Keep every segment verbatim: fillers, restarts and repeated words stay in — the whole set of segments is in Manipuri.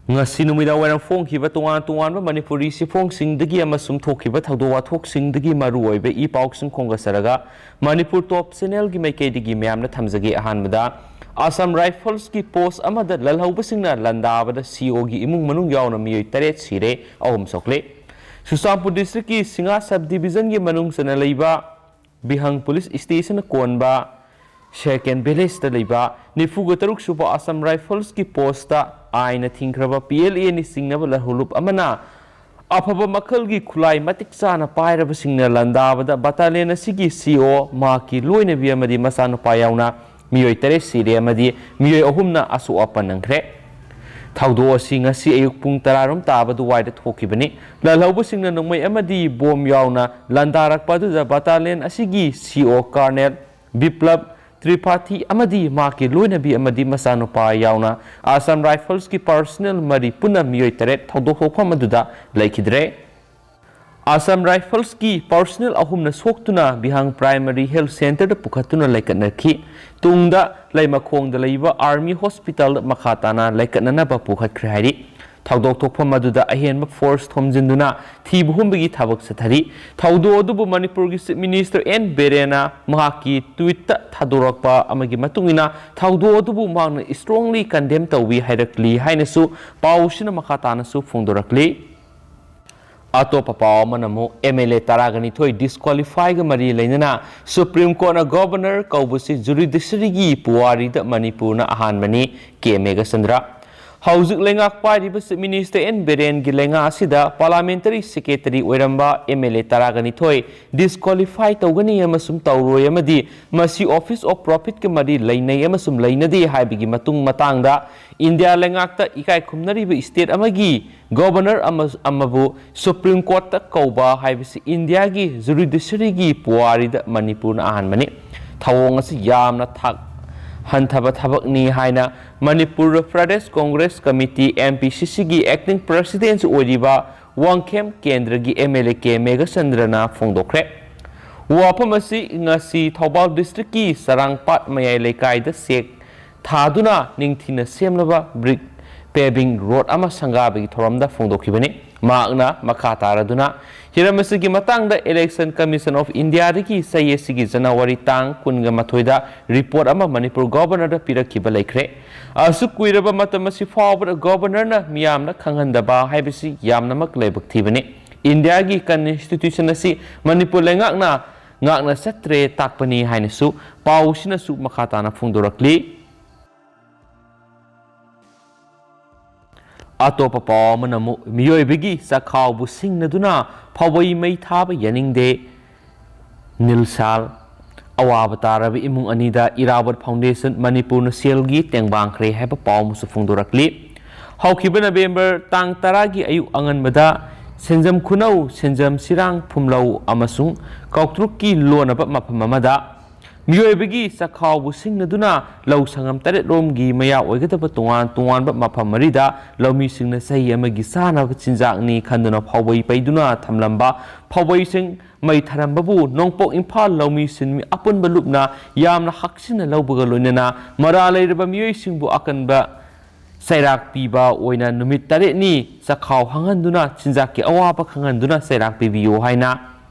ꯉꯁꯤ ꯅꯨꯃꯤꯗꯥꯡ ꯋꯥꯏꯔꯝ ꯐꯣꯡꯈꯤꯕ ꯇꯣꯉꯥꯟ ꯇꯣꯉꯥꯟꯕ ꯃꯅꯤꯄꯨꯔꯤ ꯁꯤꯐꯣꯡꯁꯤꯡꯗꯒꯤ ꯑꯃꯁꯨꯡ ꯊꯣꯛꯈꯤꯕ ꯊꯧꯗꯣꯛ ꯋꯥꯊꯣꯛꯁꯤꯡꯗꯒꯤ ꯃꯔꯨ ꯑꯣꯏꯕ ꯏ ꯄꯥꯎꯁꯤꯡ ꯈꯣꯝꯒꯠꯆꯔꯒ ꯃꯅꯤꯄꯨꯔ ꯇꯣꯞ ꯆꯦꯅꯦꯜꯒꯤ ꯃꯥꯏꯀꯩꯗꯒꯤ ꯃꯌꯥꯝꯅ ꯊꯝꯖꯒꯦ꯫ ꯑꯍꯥꯟꯕꯗ, ꯑꯁꯥꯝ ꯔꯥꯏꯐꯜꯁꯀꯤ ꯄꯣꯁ ꯑꯃꯗ ꯂꯜꯍꯧꯕꯁꯤꯡꯅ ꯂꯥꯟꯗꯥꯕꯗ ꯁꯤ ꯑꯣꯒꯤ ꯏꯃꯨꯡ ꯃꯅꯨꯡ ꯌꯥꯎꯅ ꯃꯤꯑꯣꯏ ꯇꯔꯦꯠ ꯁꯤꯔꯦ, ꯑꯍꯨꯝ ꯁꯣꯛꯂꯦ꯫ ꯆꯨꯔꯆꯥꯟꯄꯨꯔ ꯗꯤꯁꯇ꯭ꯔꯤꯛꯀꯤ ꯁꯤꯡꯍꯥ ꯁꯕ ꯗꯤꯕꯤꯖꯟꯒꯤ ꯃꯅꯨꯡ ꯆꯟꯅ ꯂꯩꯕ ꯕꯤꯍꯪ ꯄꯨꯂꯤꯁ ꯁ꯭ꯇꯦꯁꯟꯅ ꯀꯣꯟꯕ ꯁꯦꯀꯦꯟ ꯚꯤꯂꯦꯖꯇ ꯂꯩꯕ ꯅꯤꯐꯨꯒ ꯇꯔꯨꯛ ꯁꯨꯕ ꯑꯁꯥꯝ ꯔꯥꯏꯐꯜꯁꯀꯤ ꯄꯣꯁꯇ ꯑꯥꯏꯟꯅ ꯊꯤꯡꯈ꯭ꯔꯕ ꯄꯤ ꯑꯦꯜ ꯑꯦꯅ ꯆꯤꯡꯅꯕ ꯂꯜꯍꯧꯂꯨꯞ ꯑꯃꯅ ꯑꯐꯕ ꯃꯈꯜꯒꯤ ꯈꯨꯠꯂꯥꯏ ꯃꯇꯤꯛ ꯆꯥꯅ ꯄꯥꯏꯔꯕꯁꯤꯡꯅ ꯂꯥꯟꯗꯥꯕꯗ ꯕꯇꯥꯂꯤꯌꯟ ꯑꯁꯤꯒꯤ ꯁꯤ ꯑꯣ, ꯃꯍꯥꯛꯀꯤ ꯂꯣꯏꯅꯕꯤ ꯑꯃꯗꯤ ꯃꯆꯥꯅꯨꯄꯥ ꯌꯥꯎꯅ ꯃꯤꯑꯣꯏ ꯇꯔꯦꯠ ꯁꯤꯔꯦ ꯑꯃꯗꯤ ꯃꯤꯑꯣꯏ ꯑꯍꯨꯝꯅ ꯑꯁꯣꯛ ꯑꯄꯟ ꯅꯪꯈ꯭ꯔꯦ꯫ ꯊꯧꯗꯣꯛ ꯑꯁꯤ ꯉꯁꯤ ꯑꯌꯨꯛ ꯄꯨꯡ ꯇꯔꯥ ꯔꯣꯝ ꯇꯥꯕ ꯑꯗꯨꯋꯥꯏꯗ ꯊꯣꯛꯈꯤꯕꯅꯤ꯫ ꯂꯜꯍꯧꯕꯁꯤꯡꯅ ꯅꯣꯡꯃꯩ ꯑꯃꯗꯤ ꯕꯣꯝ ꯌꯥꯎꯅ ꯂꯥꯟꯗꯥꯔꯛꯄ ꯑꯗꯨꯗ ꯕꯇꯥꯂꯤꯌꯟ ꯑꯁꯤꯒꯤ ꯁꯤ ꯑꯣ ꯀꯔꯅꯦꯜ ꯕꯤꯄ꯭ꯂꯕ ꯇ꯭ꯔꯤꯄꯥꯊꯤ ꯑꯃꯗꯤ ꯃꯍꯥꯛꯀꯤ ꯂꯣꯏꯅꯕꯤ ꯑꯃꯗꯤ ꯃꯆꯥꯅꯨꯄꯥ ꯌꯥꯎꯅ ꯑꯁꯥꯝ ꯔꯥꯏꯐꯜꯁꯀꯤ ꯄꯥꯔꯁꯣꯅꯦꯜ ꯃꯔꯤ ꯄꯨꯟꯅ ꯃꯤꯑꯣꯏ ꯇꯔꯦꯠ ꯊꯧꯗꯣꯛ ꯊꯣꯛꯐꯝ ꯑꯗꯨꯗ ꯂꯩꯈꯤꯗ꯭ꯔꯦ꯫ ꯑꯁꯥꯝ ꯔꯥꯏꯐꯜꯁꯀꯤ ꯄꯥꯔꯁꯣꯅꯦꯜ ꯑꯍꯨꯝꯅ ꯁꯣꯛꯇꯨꯅ ꯕꯤꯍꯥꯡ ꯄ꯭ꯔꯥꯏꯃꯥꯔꯤ ꯍꯦꯜꯊ ꯁꯦꯟꯇꯔꯗ ꯄꯨꯈꯠꯇꯨꯅ ꯂꯩꯈꯠꯅꯈꯤ꯫ ꯇꯨꯡꯗ ꯂꯩꯃꯈꯣꯡꯗ ꯂꯩꯕ ꯑꯥꯔꯃꯤ ꯍꯣꯁꯄꯤꯇꯥꯜꯗ ꯃꯈꯥ ꯇꯥꯅ ꯂꯩꯈꯠꯅꯅꯕ ꯄꯨꯈꯠꯈ꯭ꯔꯦ ꯍꯥꯏꯔꯤ꯫ ꯊꯧꯗꯣꯛ ꯊꯣꯛꯐꯝ ꯑꯗꯨꯗ ꯑꯍꯦꯟꯕ ꯐꯣꯔꯁ ꯊꯣꯝꯖꯤꯟꯗꯨꯅ ꯊꯤꯕ ꯍꯨꯝꯕꯒꯤ ꯊꯕꯛ ꯆꯠꯊꯔꯤ꯫ ꯊꯧꯗꯣꯛ ꯑꯗꯨꯕꯨ ꯃꯅꯤꯄꯨꯔꯒꯤ ꯆꯤꯐ ꯃꯤꯅꯤꯁꯇꯔ ꯑꯦꯟ ꯕꯤꯔꯦꯟꯅ ꯃꯍꯥꯛꯀꯤ ꯇ꯭ꯋꯤꯠꯇ ꯊꯥꯗꯣꯔꯛꯄ ꯑꯃꯒꯤ ꯃꯇꯨꯡ ꯏꯟꯅ ꯊꯧꯗꯣꯛ ꯑꯗꯨꯕꯨ ꯃꯍꯥꯛꯅ strongly condemn ꯇꯧꯏ ꯍꯥꯏꯔꯛꯂꯤ ꯍꯥꯏꯅꯁꯨ ꯄꯥꯎꯁꯤꯅ ꯃꯈꯥ ꯇꯥꯅꯁꯨ ꯐꯣꯡꯗꯣꯔꯛꯂꯤ꯫ ꯑꯇꯣꯞꯄ ꯄꯥꯎ ꯑꯃꯅ ꯑꯃꯨꯛ ꯑꯦꯝ ꯑꯦꯜ ꯑꯦ ꯇꯔꯥꯒ ꯅꯤꯊꯣꯏ ꯗꯤꯁꯀ꯭ꯋꯥꯂꯤꯐꯥꯏꯒ ꯃꯔꯤ ꯂꯩꯅꯅ ꯁꯨꯄ꯭ꯔꯤꯝ ꯀꯣꯔꯠꯅ ꯒꯣꯚꯔꯅꯔ ꯀꯧꯕꯁꯤ ꯖꯨꯔꯤꯗꯤꯁꯔꯤꯒꯤ ꯄꯨꯋꯥꯔꯤꯗ ꯃꯅꯤꯄꯨꯔꯅ ꯑꯍꯥꯟꯕꯅꯤ, ꯀꯦ ꯃꯦꯘꯆꯟꯗ꯭ꯔ꯫ ꯍꯧꯖꯤꯛ ꯂꯩꯉꯥꯛ ꯄꯥꯏꯔꯤꯕ ꯆꯤꯐ ꯃꯤꯅꯤꯁꯇꯔ ꯑꯦꯟ ꯕꯤꯔꯦꯟꯒꯤ ꯂꯩꯉꯥꯛ ꯑꯁꯤꯗ ꯄꯥꯔꯂꯥꯃꯦꯟꯇꯔꯤ ꯁꯦꯀ꯭ꯔꯦꯇꯔꯤ ꯑꯣꯏꯔꯝꯕ ꯑꯦꯝ ꯑꯦꯜ ꯑꯦ ꯇꯔꯥꯒ ꯅꯤꯊꯣꯏ ꯗꯤꯁꯀ꯭ꯋꯥꯂꯤꯐꯥꯏ ꯇꯧꯒꯅꯤ ꯑꯃꯁꯨꯡ ꯇꯧꯔꯣꯏ ꯑꯃꯗꯤ ꯃꯁꯤ ꯑꯣꯐꯤꯁ ꯑꯣꯐ ꯄ꯭ꯔꯣꯐꯤꯠꯀ ꯃꯔꯤ ꯂꯩꯅꯩ ꯑꯃꯁꯨꯡ ꯂꯩꯅꯗꯦ ꯍꯥꯏꯕꯒꯤ ꯃꯇꯨꯡ ꯃꯇꯥꯡꯗ ꯏꯟꯗꯤꯌꯥ ꯂꯩꯉꯥꯛꯇ ꯏꯀꯥꯏ ꯈꯨꯝꯅꯔꯤꯕ ꯁ꯭ꯇꯦꯠ ꯑꯃꯒꯤ ꯒꯣꯚꯔꯅꯔ ꯑꯃ-, ꯑꯃꯕꯨ ꯁꯨꯄ꯭ꯔꯤꯝ ꯀꯣꯔꯠꯇ ꯀꯧꯕ ꯍꯥꯏꯕꯁꯤ ꯏꯟꯗꯤꯌꯥꯒꯤ ꯖꯨꯔꯤꯗꯤꯁꯔꯤꯒꯤ ꯄꯨꯋꯥꯔꯤꯗ ꯃꯅꯤꯄꯨꯔꯅ ꯑꯍꯥꯟꯕꯅꯤ꯫ ꯊꯧꯑꯣꯡ ꯑꯁꯤ ꯌꯥꯝꯅ ꯊꯥꯛ ꯍꯟꯊꯕ ꯊꯕꯛꯅꯤ ꯍꯥꯏꯅ Manipur Pradesh Congress committee, M P ꯁꯤ ꯁꯤꯒꯤ ꯑꯦꯛꯇꯤꯡ ꯄ꯭ꯔꯁꯤꯗꯦꯟꯁꯨ ꯑꯣꯏꯔꯤꯕ ꯋꯥꯡꯈꯦꯝ ꯀꯦꯟꯗ꯭ꯔꯒꯤ ꯑꯦꯝ ꯑꯦꯜ ꯑꯦ ꯀꯦ ꯃꯦꯘꯆꯟꯗ꯭ꯔꯅ ꯐꯣꯡꯗꯣꯛꯈ꯭ꯔꯦ꯫ ꯋꯥꯐꯝ ꯑꯁꯤ ꯉꯁꯤ ꯊꯧꯕꯥꯜ ꯗꯤꯁꯇ꯭ꯔꯤꯛꯀꯤ ꯆꯔꯥꯡꯄꯥꯠ ꯃꯌꯥꯏ ꯂꯩꯀꯥꯏꯗ ꯆꯦꯛ ꯊꯥꯗꯨꯅ ꯅꯤꯡꯊꯤꯅ ꯁꯦꯝꯂꯕ ꯕ꯭ꯔꯤꯛ paving road ꯑꯃ ꯁꯪꯒꯥꯕꯒꯤ ꯊꯧꯔꯝꯗ ꯐꯣꯡꯗꯣꯛꯈꯤꯕꯅꯤ꯫ ꯃꯍꯥꯛꯅ ꯃꯈꯥ ꯇꯥꯔꯗꯨꯅ ꯍꯤꯔꯝ ꯑꯁꯤꯒꯤ ꯃꯇꯥꯡꯗ Election Commission of Indiaꯗꯒꯤ ꯆꯍꯤ ꯑꯁꯤꯒꯤ ꯖꯅꯋꯥꯔꯤ ꯇꯥꯡ ꯀꯨꯟꯒ ꯃꯥꯊꯣꯏꯗ report ꯑꯃ ꯃꯅꯤꯄꯨꯔ Governorꯗ ꯄꯤꯔꯛꯈꯤꯕ ꯂꯩꯈ꯭ꯔꯦ꯫ ꯑꯁꯨꯛ ꯀꯨꯏꯔꯕ ꯃꯇꯝ ꯑꯁꯤ ꯐꯥꯎꯕꯗ Governorꯅ ꯃꯤꯌꯥꯝꯅ ꯈꯪꯍꯟꯗꯕ ꯍꯥꯏꯕꯁꯤ ꯌꯥꯝꯅꯃꯛ ꯂꯥꯏꯕꯛ ꯊꯤꯕꯅꯤ꯫ ꯏꯟꯗꯤꯌꯥꯒꯤ Constitution ꯑꯁꯤ ꯃꯅꯤꯄꯨꯔ ꯂꯩꯉꯥꯛꯅ ꯉꯥꯛꯅ ꯆꯠꯇ꯭ꯔꯦ ꯇꯥꯛꯄꯅꯤ ꯍꯥꯏꯅꯁꯨ ꯄꯥꯎꯁꯤꯅꯁꯨ ꯃꯈꯥ ꯇꯥꯅ ꯐꯣꯡꯗꯣꯔꯛꯂꯤ꯫ ꯑꯇꯣꯞꯄ ꯄꯥꯎ ꯑꯃꯅ ꯑꯃꯨꯛ ꯃꯤꯑꯣꯏꯕꯒꯤ ꯆꯈꯥꯎꯕꯨ ꯁꯤꯡꯅꯗꯨꯅ ꯐꯥꯎꯕꯩ ꯃꯩ ꯊꯥꯕ ꯌꯥꯅꯤꯡꯗꯦ꯫ ꯅꯤꯜꯁꯥꯜ꯫ ꯑꯋꯥꯕ ꯇꯥꯔꯕ ꯏꯃꯨꯡ ꯑꯅꯤꯗ ꯏꯔꯥꯕꯣꯠ Foundation ꯃꯅꯤꯄꯨꯔꯅ ꯁꯦꯜꯒꯤ ꯇꯦꯡꯕꯥꯡꯈ꯭ꯔꯦ ꯍꯥꯏꯕ ꯄꯥꯎ ꯑꯃꯁꯨ ꯐꯣꯡꯗꯣꯔꯛꯂꯤ꯫ ꯍꯧꯈꯤꯕ ꯅꯕꯦꯝꯕꯔ ꯇꯥꯡ ꯇꯔꯥꯒꯤ ꯑꯌꯨꯛ ꯑꯉꯟꯕꯗ ꯁꯦꯟꯖꯝ ꯈꯨꯅꯧ, ꯁꯦꯟꯖꯝ ꯁꯤꯔꯥꯡ ꯐꯨꯝꯂꯧ ꯑꯃꯁꯨꯡ ꯀꯥꯎꯇ꯭ꯔꯨꯛꯀꯤ ꯂꯣꯟꯅꯕ ꯃꯐꯝ ꯑꯃꯗ ꯃꯤꯑꯣꯏꯕꯒꯤ ꯆꯈꯥꯎꯕꯨ ꯁꯤꯡꯅꯗꯨꯅ ꯂꯧ ꯁꯪꯉꯝ ꯇꯔꯦꯠ ꯔꯣꯝꯒꯤ ꯃꯌꯥ ꯑꯣꯏꯒꯗꯕ ꯇꯣꯉꯥꯟ ꯇꯣꯉꯥꯟꯕ ꯃꯐꯝ ꯃꯔꯤꯗ ꯂꯧꯃꯤꯁꯤꯡꯅ ꯆꯍꯤ ꯑꯃꯒꯤ ꯆꯥꯅꯕ ꯆꯤꯟꯖꯥꯛꯅꯤ ꯈꯟꯗꯨꯅ ꯐꯥꯎꯕꯩ ꯄꯩꯗꯨꯅ ꯊꯝꯂꯝꯕ ꯐꯥꯎꯕꯩꯁꯤꯡ ꯃꯩ ꯊꯥꯔꯝꯕꯕꯨ ꯅꯣꯡꯄꯣꯛ ꯏꯝꯐꯥꯜ ꯂꯧꯃꯤꯁꯤꯡ ꯑꯄꯨꯟꯕ ꯂꯨꯞꯅ ꯌꯥꯝꯅ ꯍꯛꯆꯤꯟꯅ ꯂꯧꯕꯒ ꯂꯣꯏꯅꯅ ꯃꯔꯥ ꯂꯩꯔꯕ ꯃꯤꯑꯣꯏꯁꯤꯡꯕꯨ ꯑꯀꯟꯕ ꯆꯩꯔꯥꯛ ꯄꯤꯕ ꯑꯣꯏꯅ ꯅꯨꯃꯤꯠ ꯇꯔꯦꯠꯅꯤ ꯆꯈꯥꯎ ꯍꯥꯡꯍꯟꯗꯨꯅ ꯆꯤꯟꯖꯥꯛꯀꯤ ꯑꯋꯥꯕ ꯈꯪꯍꯟꯗꯨꯅ ꯆꯩꯔꯥꯛ ꯄꯤꯕꯤꯌꯨ ꯍꯥꯏꯅ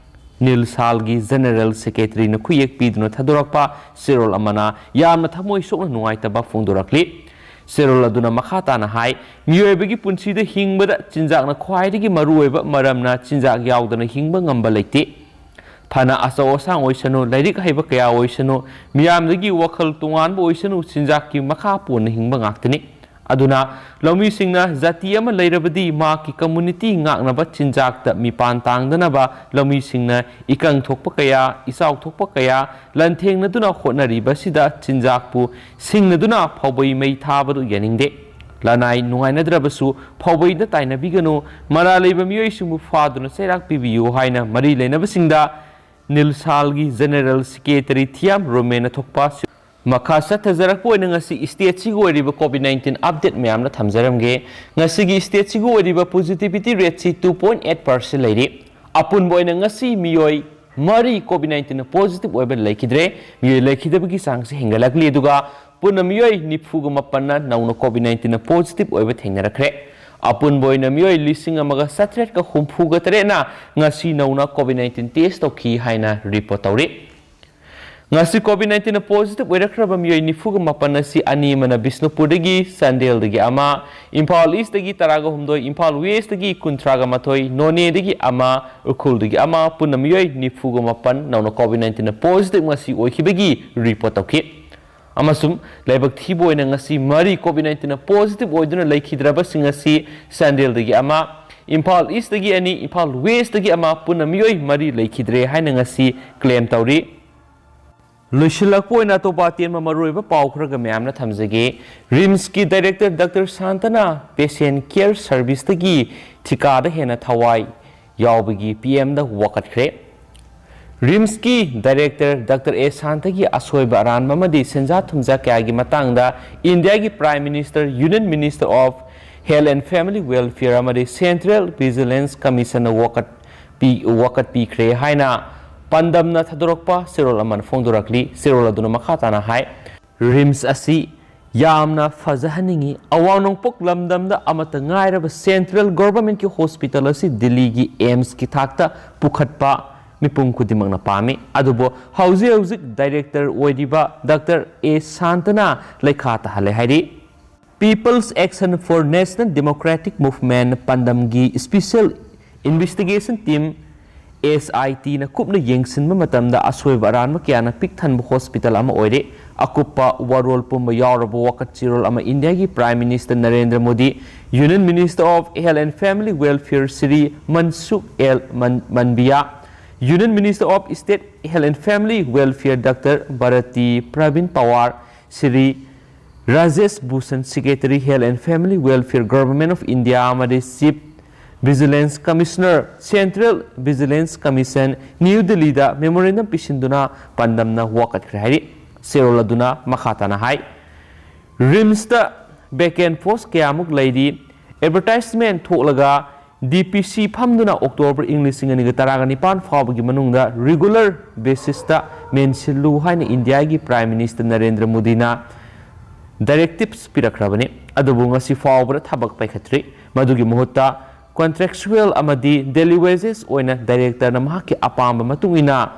ꯅꯤꯜꯁꯥꯜꯒꯤ General Secretaryꯅ ꯈꯨꯌꯦꯛ ꯄꯤꯗꯨꯅ ꯊꯥꯗꯣꯔꯛꯄ ꯆꯦꯔꯣꯜ ꯑꯃꯅ ꯌꯥꯝꯅ ꯊꯃꯣꯏ ꯁꯣꯛꯅ ꯅꯨꯡꯉꯥꯏꯇꯕ ꯐꯣꯡꯗꯣꯔꯛꯂꯤ꯫ ꯆꯦꯔꯣꯜ ꯑꯗꯨꯅ ꯃꯈꯥ ꯇꯥꯅ ꯍꯥꯏ, ꯃꯤꯑꯣꯏꯕꯒꯤ ꯄꯨꯟꯁꯤꯗ ꯍꯤꯡꯕꯗ ꯆꯤꯟꯖꯥꯛꯅ ꯈ꯭ꯋꯥꯏꯗꯒꯤ ꯃꯔꯨꯑꯣꯏꯕ ꯃꯔꯝꯅ ꯆꯤꯟꯖꯥꯛ ꯌꯥꯎꯗꯅ ꯍꯤꯡꯕ ꯉꯝꯕ ꯂꯩꯇꯦ꯫ ꯐꯅ ꯑꯆꯧ ꯑꯁꯥꯡ ꯑꯣꯏꯁꯅꯨ, ꯂꯥꯏꯔꯤꯛ ꯍꯩꯕ ꯀꯌꯥ ꯑꯣꯏꯁꯅꯨ, ꯃꯤꯌꯥꯝꯗꯒꯤ ꯋꯥꯈꯜ ꯇꯣꯉꯥꯟꯕ ꯑꯣꯏꯁꯅꯨ, ꯆꯤꯟꯖꯥꯛꯀꯤ ꯃꯈꯥ ꯄꯣꯟꯅ ꯍꯤꯡꯕ ꯉꯥꯛꯇꯅꯤ꯫ ꯑꯗꯨꯅ ꯂꯧꯃꯤꯁꯤꯡꯅ ꯖꯥꯇꯤ ꯑꯃ ꯂꯩꯔꯕꯗꯤ ꯃꯍꯥꯛꯀꯤ community ꯉꯥꯛꯅꯕ ꯆꯤꯟꯖꯥꯛꯇ ꯃꯤꯄꯥꯟ ꯇꯥꯡꯗꯅꯕ ꯂꯧꯃꯤꯁꯤꯡꯅ ꯏꯀꯪ ꯊꯣꯛꯄ ꯀꯌꯥ, ꯏꯆꯥꯎ ꯊꯣꯛꯄ ꯀꯌꯥ ꯂꯥꯟꯊꯦꯡꯅꯗꯨꯅ ꯍꯣꯠꯅꯔꯤꯕꯁꯤꯗ ꯆꯤꯟꯖꯥꯛꯄꯨ ꯁꯤꯡꯅꯗꯨꯅ ꯐꯥꯎꯕꯩ ꯃꯩ ꯊꯥꯕꯗꯨ ꯌꯥꯅꯤꯡꯗꯦ꯫ ꯂꯅꯥꯏ ꯅꯨꯡꯉꯥꯏꯅꯗ꯭ꯔꯕꯁꯨ ꯐꯥꯎꯕꯩꯗ ꯇꯥꯏꯅꯕꯤꯒꯅꯨ, ꯃꯔꯥ ꯂꯩꯕ ꯃꯤꯑꯣꯏꯁꯤꯡꯕꯨ ꯐꯥꯗꯨꯅ ꯆꯩꯔꯥꯛ ꯄꯤꯕꯤꯌꯨ ꯍꯥꯏꯅ ꯃꯔꯤ ꯂꯩꯅꯕꯁꯤꯡꯗ ꯅꯤꯜꯁꯥꯜꯒꯤ General Secretary ꯊꯤꯌꯥꯝ ꯔꯣꯃꯦꯟꯅ ꯊꯣꯛꯄ ꯃꯈꯥ ꯆꯠꯊꯖꯔꯛꯄ ꯑꯣꯏꯅ ꯉꯁꯤ stateꯁꯤꯒꯤ ꯑꯣꯏꯔꯤꯕ COVID nineteen update ꯃꯌꯥꯝꯅ ꯊꯝꯖꯔꯝꯒꯦ꯫ ꯉꯁꯤꯒꯤ stateꯁꯤꯒꯤ ꯑꯣꯏꯔꯤꯕ positivity rateꯁꯤ two point eight percent ꯂꯩꯔꯤ꯫ ꯑꯄꯨꯟꯕ ꯑꯣꯏꯅ ꯉꯁꯤ ꯃꯤꯑꯣꯏ ꯃꯔꯤ COVID nineteenꯅ positive ꯑꯣꯏꯕ ꯂꯩꯈꯤꯗ꯭ꯔꯦ꯫ ꯃꯤꯑꯣꯏ ꯂꯩꯈꯤꯗꯕꯒꯤ ꯆꯥꯡꯁꯤ ꯍꯦꯟꯒꯠꯂꯛꯂꯤ꯫ ꯑꯗꯨꯒ ꯄꯨꯟꯅ ꯃꯤꯑꯣꯏ ꯅꯤꯐꯨꯒ ꯃꯥꯄꯟꯅ ꯅꯧꯅ COVID nineteen positive ꯑꯣꯏꯕ ꯊꯦꯡꯅꯔꯛꯈ꯭ꯔꯦ꯫ ꯑꯄꯨꯟꯕ ꯑꯣꯏꯅ ꯃꯤꯑꯣꯏ ꯂꯤꯁꯤꯡ ꯑꯃꯒ ꯆꯥꯇ꯭ꯔꯦꯠꯀ ꯍꯨꯝꯐꯨꯒ ꯇꯔꯦꯠꯅ ꯉꯁꯤ ꯅꯧꯅ COVID nineteen test ꯇꯧꯈꯤ ꯍꯥꯏꯅ report ꯇꯧꯔꯤ꯫ ꯉꯁꯤ COVID nineteen positive ꯑꯣꯏꯔꯛꯈ꯭ꯔꯕ ꯃꯤꯑꯣꯏ ꯅꯤꯐꯨꯒ ꯃꯥꯄꯟ ꯑꯁꯤ ꯑꯅꯤ ꯑꯃꯅ ꯕꯤꯁꯅꯨꯄꯨꯔꯗꯒꯤ, ꯆꯥꯟꯗꯦꯜꯗꯒꯤ ꯑꯃ, ꯏꯝꯐꯥꯜ ꯏꯁꯇꯒꯤ ꯇꯔꯥꯒ ꯍꯨꯝꯗꯣꯏ, ꯏꯝꯐꯥꯜ ꯋꯦꯁꯇꯒꯤ ꯀꯨꯟꯊ꯭ꯔꯥꯒ ꯃꯥꯊꯣꯏ, ꯅꯣꯅꯦꯗꯒꯤ ꯑꯃ, ꯎꯈ꯭ꯔꯨꯜꯗꯒꯤ ꯑꯃ, ꯄꯨꯟꯅ ꯃꯤꯑꯣꯏ ꯅꯤꯐꯨꯒ ꯃꯥꯄꯟ ꯅꯧꯅ COVID nineteen positive ꯉꯁꯤ ꯑꯣꯏꯈꯤꯕꯒꯤ report ꯇꯧꯈꯤ꯫ ꯑꯃꯁꯨꯡ ꯂꯥꯏꯕꯛ ꯊꯤꯕ ꯑꯣꯏꯅ ꯉꯁꯤ ꯃꯔꯤ COVID nineteen positive ꯑꯣꯏꯗꯨꯅ ꯂꯩꯈꯤꯗ꯭ꯔꯕꯁꯤꯡ ꯑꯁꯤ ꯆꯥꯟꯗꯦꯜꯗꯒꯤ ꯑꯃ, ꯏꯝꯐꯥꯜ ꯏꯁꯇꯒꯤ ꯑꯅꯤ, ꯏꯝꯐꯥꯜ ꯋꯦꯁꯇꯒꯤ ꯑꯃ, ꯄꯨꯟꯅ ꯃꯤꯑꯣꯏ ꯃꯔꯤ ꯂꯩꯈꯤꯗ꯭ꯔꯦ ꯍꯥꯏꯅ ꯉꯁꯤ claim ꯇꯧꯔꯤ꯫ ꯂꯣꯏꯁꯤꯜꯂꯛꯄ ꯑꯣꯏꯅ ꯑꯇꯣꯞꯄ ꯑꯇꯦꯟꯕ ꯃꯔꯨꯑꯣꯏꯕ ꯄꯥꯎ ꯈꯔꯒ ꯃꯌꯥꯝꯅ ꯊꯝꯖꯒꯦ꯫ ꯔꯤꯝꯁꯀꯤ director Doctor ꯁꯥꯟꯇꯅ patient care serviceꯇꯒꯤ ꯊꯤꯀꯥꯗ ꯍꯦꯟꯅ ꯊꯋꯥꯏ ꯌꯥꯎꯕꯒꯤ ꯄꯤ ꯑꯦꯝꯗ ꯋꯥꯀꯠꯈ꯭ꯔꯦ꯫ ꯔꯤꯝꯁꯀꯤ director Doctor ꯑꯦ ꯁꯥꯟꯇꯒꯤ ꯑꯁꯣꯏꯕ ꯑꯔꯥꯟꯕ ꯑꯃꯗꯤ ꯁꯦꯟꯖꯥ ꯊꯨꯝꯖꯥ ꯀꯌꯥꯒꯤ ꯃꯇꯥꯡꯗ ꯏꯟꯗꯤꯌꯥꯒꯤ Prime Minister, Union Minister of Health and Family Welfare ꯑꯃꯗꯤ Central Vigilance Commissionꯅ ꯋꯥꯀꯠ ꯄꯤ-, ꯋꯥꯀꯠ ꯄꯤꯈ꯭ꯔꯦ ꯍꯥꯏꯅ ꯄꯥꯟꯗꯝꯅ ꯊꯥꯗꯣꯔꯛꯄ ꯆꯦꯔꯣꯜ ꯑꯃꯅ ꯐꯣꯡꯗꯣꯔꯛꯂꯤ꯫ ꯆꯦꯔꯣꯜ ꯑꯗꯨꯅ ꯃꯈꯥ ꯇꯥꯅ ꯍꯥꯏ, ꯔꯤꯝꯁ ꯑꯁꯤ ꯌꯥꯝꯅ ꯐꯖꯍꯟꯅꯤꯡꯏ꯫ ꯑꯋꯥꯡ ꯅꯣꯡꯄꯣꯛ ꯂꯝꯗꯝꯗ ꯑꯃꯠꯇ ꯉꯥꯏꯔꯕ central governmentꯀꯤ hospital ꯑꯁꯤ ꯗꯤꯜꯂꯤꯒꯤ AIIMSꯀꯤ ꯊꯥꯛꯇ ꯄꯨꯈꯠꯄ ꯃꯤꯄꯨꯝ ꯈꯨꯗꯤꯡꯃꯛꯅ ꯄꯥꯝꯃꯤ꯫ ꯑꯗꯨꯕꯨ ꯍꯧꯖꯤꯛ ꯍꯧꯖꯤꯛ director ꯑꯣꯏꯔꯤꯕ Doctor ꯑꯦ ꯁꯥꯟꯇꯅ ꯂꯩꯈꯥ ꯇꯥꯍꯜꯂꯦ ꯍꯥꯏꯔꯤ꯫ People's Action for National Democratic Movement ꯄꯥꯟꯗꯝꯒꯤ Special Investigation Team, SITꯅ ꯀꯨꯞꯅ ꯌꯦꯡꯁꯤꯟꯕ ꯃꯇꯝꯗ ꯑꯁꯣꯏꯕ ꯑꯔꯥꯟꯕ ꯀꯌꯥꯅ ꯄꯤꯛ ꯊꯟꯕ hospital ꯑꯃ ꯑꯣꯏꯔꯦ꯫ ꯑꯀꯨꯞꯄ ꯋꯥꯔꯣꯜ ꯄꯨꯝꯕ ꯌꯥꯎꯔꯕ ꯋꯥꯀꯠ ꯆꯦꯔꯣꯜ ꯑꯃ ꯏꯟꯗꯤꯌꯥꯒꯤ Prime Minister Narendra Modi, Union Minister of Health and Family Welfare Shri Mansukh L ꯃꯟ-, Mandaviya, Union Minister of State Health and Family Welfare Doctor Bharati Pravin Pawar, Shri Rajesh Bhushan, Secretary Health and Family Welfare, Government of India ꯑꯃꯗꯤ Chief Vigilance Commissioner, Central Vigilance Commission, new ꯗꯤꯜꯂꯤꯗ memorandum ꯄꯤꯁꯤꯟꯗꯨꯅ ꯄꯥꯟꯗꯝꯅ ꯋꯥꯀꯠꯈ꯭ꯔꯦ ꯍꯥꯏꯔꯤ꯫ ꯆꯦꯔꯣꯜ ꯑꯗꯨꯅ ꯃꯈꯥ ꯇꯥꯅ ꯍꯥꯏ, ꯔꯤꯝꯁꯇ vacant post ꯀꯌꯥꯃꯨꯛ ꯂꯩꯔꯤ꯫ Advertisement ꯊꯣꯛꯂꯒ DPC ꯐꯝꯗꯨꯅ October ꯏꯪ ꯂꯤꯁꯤꯡ ꯑꯅꯤꯒ ꯇꯔꯥꯒ ꯅꯤꯄꯥꯟ ꯐꯥꯎꯕꯒꯤ ꯃꯅꯨꯡꯗ regular basisꯇ ꯃꯦꯟꯁꯤꯜꯂꯨ ꯍꯥꯏꯅ ꯏꯟꯗꯤꯌꯥꯒꯤ Prime Minister ꯅꯔꯦꯟꯗ꯭ꯔ ꯃꯣꯗꯤꯅ ꯗꯥꯏꯔꯦꯛꯇꯤꯚꯁ ꯄꯤꯔꯛꯈ꯭ꯔꯕꯅꯤ꯫ ꯑꯗꯨꯕꯨ ꯉꯁꯤ ꯐꯥꯎꯕꯗ ꯊꯕꯛ ꯄꯥꯏꯈꯠꯇ꯭ꯔꯤ꯫ ꯃꯗꯨꯒꯤ ꯃꯍꯨꯠꯇ ꯀꯣꯟꯇ꯭ꯔꯦꯛꯆꯨꯋꯦꯜ ꯑꯃꯗꯤ ꯗꯦꯂꯤ ꯋꯦꯖꯦꯁ ꯑꯣꯏꯅ ꯗꯥꯏꯔꯦꯛꯇꯔꯅ ꯃꯍꯥꯛꯀꯤ ꯑꯄꯥꯝꯕ ꯃꯇꯨꯡ ꯏꯟꯅ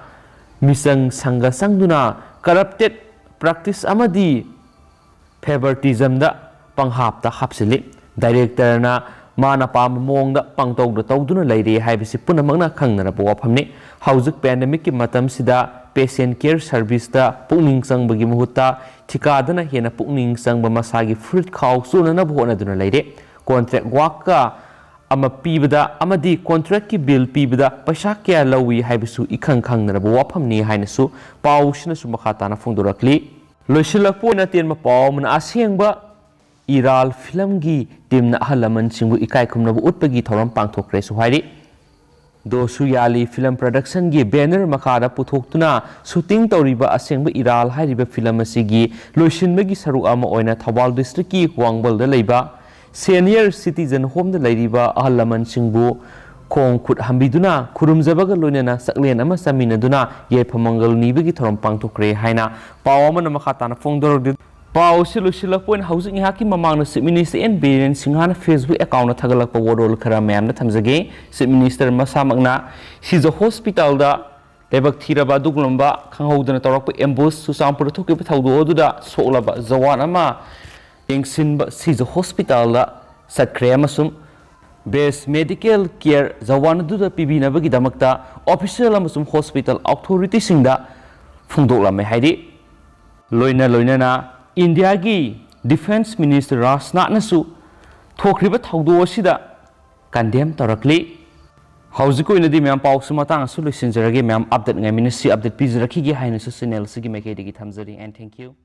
ꯃꯤꯆꯪ ꯁꯪꯒ ꯆꯪꯗꯨꯅ ꯀꯔꯞꯇꯦꯠ ꯄ꯭ꯔꯦꯛꯇꯤꯁ ꯑꯃꯗꯤ ꯐꯦꯚꯔꯇꯤꯖꯝꯗ ꯄꯪꯍꯥꯞꯇ ꯍꯥꯞꯆꯤꯜꯂꯤ꯫ ꯗꯥꯏꯔꯦꯛꯇꯔꯅ ꯃꯥꯅ ꯄꯥꯝꯕ ꯃꯑꯣꯡꯗ ꯄꯪꯇꯧꯗ ꯇꯧꯗꯨꯅ ꯂꯩꯔꯦ ꯍꯥꯏꯕꯁꯤ ꯄꯨꯝꯅꯃꯛꯅ ꯈꯪꯅꯔꯕ ꯋꯥꯐꯝꯅꯤ꯫ ꯍꯧꯖꯤꯛ ꯄꯦꯟꯗꯦꯃꯤꯛꯀꯤ ꯃꯇꯝꯁꯤꯗ ꯄꯦꯁꯦꯟ ꯀꯦꯌꯔ ꯁꯔꯚꯤꯁꯇ ꯄꯨꯛꯅꯤꯡ ꯆꯪꯕꯒꯤ ꯃꯍꯨꯠꯇ ꯊꯤꯀꯥꯗꯅ ꯍꯦꯟꯅ ꯄꯨꯛꯅꯤꯡ ꯆꯪꯕ ꯃꯁꯥꯒꯤ ꯐꯨꯔꯤꯠ ꯈꯥꯎ ꯆꯣꯟꯅꯅꯕ ꯍꯣꯠꯅꯗꯨꯅ ꯂꯩꯔꯦ꯫ ꯀꯣꯟꯇ꯭ꯔꯦꯛ ꯋꯥꯛꯀ ꯑꯃ ꯄꯤꯕꯗ ꯑꯃꯗꯤ ꯀꯣꯟꯇ꯭ꯔꯦꯛꯀꯤ ꯕꯤꯜ ꯄꯤꯕꯗ ꯄꯩꯁꯥ ꯀꯌꯥ ꯂꯧꯏ ꯍꯥꯏꯕꯁꯨ ꯏꯈꯪ ꯈꯪꯅꯔꯕ ꯋꯥꯐꯝꯅꯤ ꯍꯥꯏꯅꯁꯨ ꯄꯥꯎꯁꯤꯅꯁꯨ ꯃꯈꯥ ꯇꯥꯅ ꯐꯣꯡꯗꯣꯔꯛꯂꯤ꯫ ꯂꯣꯏꯁꯤꯜꯂꯛꯄ ꯑꯣꯏꯅ ꯑꯇꯦꯟꯕ ꯄꯥꯎ ꯑꯃꯅ ꯑꯁꯦꯡꯕ ꯏꯔꯥꯜ ꯐꯤꯂꯝꯒꯤ ꯇꯤꯝꯅ ꯑꯍꯜ ꯂꯃꯟꯁꯤꯡꯕꯨ ꯏꯀꯥꯏ ꯈꯨꯝꯅꯕ ꯎꯠꯄꯒꯤ ꯊꯧꯔꯝ ꯄꯥꯡꯊꯣꯛꯈ꯭ꯔꯦꯁꯨ ꯍꯥꯏꯔꯤ꯫ ꯗꯣꯁꯨ ꯌꯥꯂꯤ ꯐꯤꯂꯝ ꯄ꯭ꯔꯗꯛꯁꯟꯒꯤ ꯕꯦꯅꯔ ꯃꯈꯥꯗ ꯄꯨꯊꯣꯛꯇꯨꯅ ꯁꯨꯇꯤꯡ ꯇꯧꯔꯤꯕ ꯑꯁꯦꯡꯕ ꯏꯔꯥꯜ ꯍꯥꯏꯔꯤꯕ ꯐꯤꯂꯝ ꯑꯁꯤꯒꯤ ꯂꯣꯏꯁꯤꯟꯕꯒꯤ ꯁꯔꯨꯛ ꯑꯃ ꯑꯣꯏꯅ ꯊꯧꯕꯥꯜ ꯗꯤꯁꯇ꯭ꯔꯤꯛꯀꯤ ꯋꯥꯡꯕꯜꯗ ꯂꯩꯕ ꯁꯦꯅꯤꯌꯔ ꯁꯤꯇꯤꯖꯟ ꯍꯣꯝꯗ ꯂꯩꯔꯤꯕ ꯑꯍꯜ ꯂꯃꯟꯁꯤꯡꯕꯨ ꯈꯣꯡ ꯈꯨꯠ ꯍꯥꯝꯕꯤꯗꯨꯅ ꯈꯨꯔꯨꯝꯖꯕꯒ ꯂꯣꯏꯅꯅ ꯆꯥꯛꯂꯦꯟ ꯑꯃ ꯆꯥꯃꯤꯟꯅꯗꯨꯅ ꯌꯥꯏꯐ ꯃꯪꯒꯜ ꯅꯤꯕꯒꯤ ꯊꯧꯔꯝ ꯄꯥꯡꯊꯣꯛꯈ꯭ꯔꯦ ꯍꯥꯏꯅ ꯄꯥꯎ ꯑꯃꯅ ꯃꯈꯥ ꯇꯥꯅ ꯐꯣꯡꯗꯣꯔꯛꯂꯤ꯫ ꯄꯥꯎ ꯑꯁꯤ ꯂꯣꯏꯁꯤꯜꯂꯛꯄ ꯑꯣꯏꯅ ꯍꯧꯖꯤꯛ ꯉꯥꯏꯍꯥꯛꯀꯤ ꯃꯃꯥꯡꯗ ꯆꯤꯐ ꯃꯤꯅꯤꯁꯇꯔ ꯑꯦꯟ ꯕꯤꯔꯦꯟ ꯁꯤꯡꯍꯥꯅ ꯐꯦꯁꯕꯨꯛ ꯑꯦꯀꯥꯎꯟꯗ ꯊꯥꯒꯠꯂꯛꯄ ꯋꯥꯔꯣꯜ ꯈꯔ ꯃꯌꯥꯝꯗ ꯊꯝꯖꯒꯦ꯫ ꯆꯤꯐ ꯃꯤꯅꯤꯁꯇꯔ ꯃꯁꯥꯃꯛꯅ ꯁꯤꯖ ꯍꯣꯁꯄꯤꯇꯥꯜꯗ ꯂꯥꯏꯕꯛ ꯊꯤꯔꯕ ꯑꯗꯨꯒꯨꯝꯂꯕ ꯈꯪꯍꯧꯗꯅ ꯇꯧꯔꯛꯄ ꯑꯦꯝꯕꯨꯁ ꯆꯨꯔꯆꯥꯟꯄꯨꯔꯗ ꯊꯣꯛꯈꯤꯕ ꯊꯧꯗꯣꯛ ꯑꯗꯨꯗ ꯁꯣꯛꯂꯕ ꯖꯋꯥꯟ ꯑꯃ ꯌꯦꯡꯁꯤꯟꯕ ꯁꯤꯖ ꯍꯣꯁꯄꯤꯇꯥꯜꯗ ꯆꯠꯈ꯭ꯔꯦ ꯑꯃꯁꯨꯡ ꯕꯦꯁ ꯃꯦꯗꯤꯀꯦꯜ ꯀꯦꯌꯔ ꯖꯋꯥꯟ ꯑꯗꯨꯗ ꯄꯤꯕꯤꯅꯕꯒꯤꯗꯃꯛꯇ ꯑꯣꯐꯤꯁꯤꯌꯦꯜ ꯑꯃꯁꯨꯡ ꯍꯣꯁꯄꯤꯇꯥꯜ ꯑꯣꯊꯣꯔꯤꯇꯤꯁꯤꯡꯗ ꯐꯣꯡꯗꯣꯛꯂꯝꯃꯦ ꯍꯥꯏꯔꯤ꯫ ꯂꯣꯏꯅ ꯂꯣꯏꯅꯅ ꯏꯟꯗꯤꯌꯥꯒꯤ ꯗꯤꯐꯦꯟꯁ ꯃꯤꯅꯤꯁꯇꯔ ꯔꯥꯖꯅꯥꯊꯅꯁꯨ ꯊꯣꯛꯈ꯭ꯔꯤꯕ ꯊꯧꯗꯣꯛ ꯑꯁꯤꯗ ꯀꯟꯗꯦꯝ ꯇꯧꯔꯛꯂꯤ꯫ ꯍꯧꯖꯤꯛ ꯑꯣꯏꯅꯗꯤ ꯃꯌꯥꯝ ꯄꯥꯎꯁꯨ ꯃꯇꯥꯡ ꯑꯁꯨ ꯂꯣꯏꯁꯤꯟꯖꯔꯒꯦ꯫ ꯃꯌꯥꯝ ꯑꯞꯗꯦꯠ ꯉꯥꯏꯃꯤꯟꯅꯁꯤ꯫ ꯑꯞꯗꯦꯠ ꯄꯤꯖꯔꯛꯈꯤꯒꯦ ꯍꯥꯏꯅꯁꯨ ꯆꯦꯅꯦꯜ ꯑꯁꯤꯒꯤ ꯃꯥꯏꯀꯩꯗꯒꯤ ꯊꯝꯖꯔꯤ꯫ And thank you꯫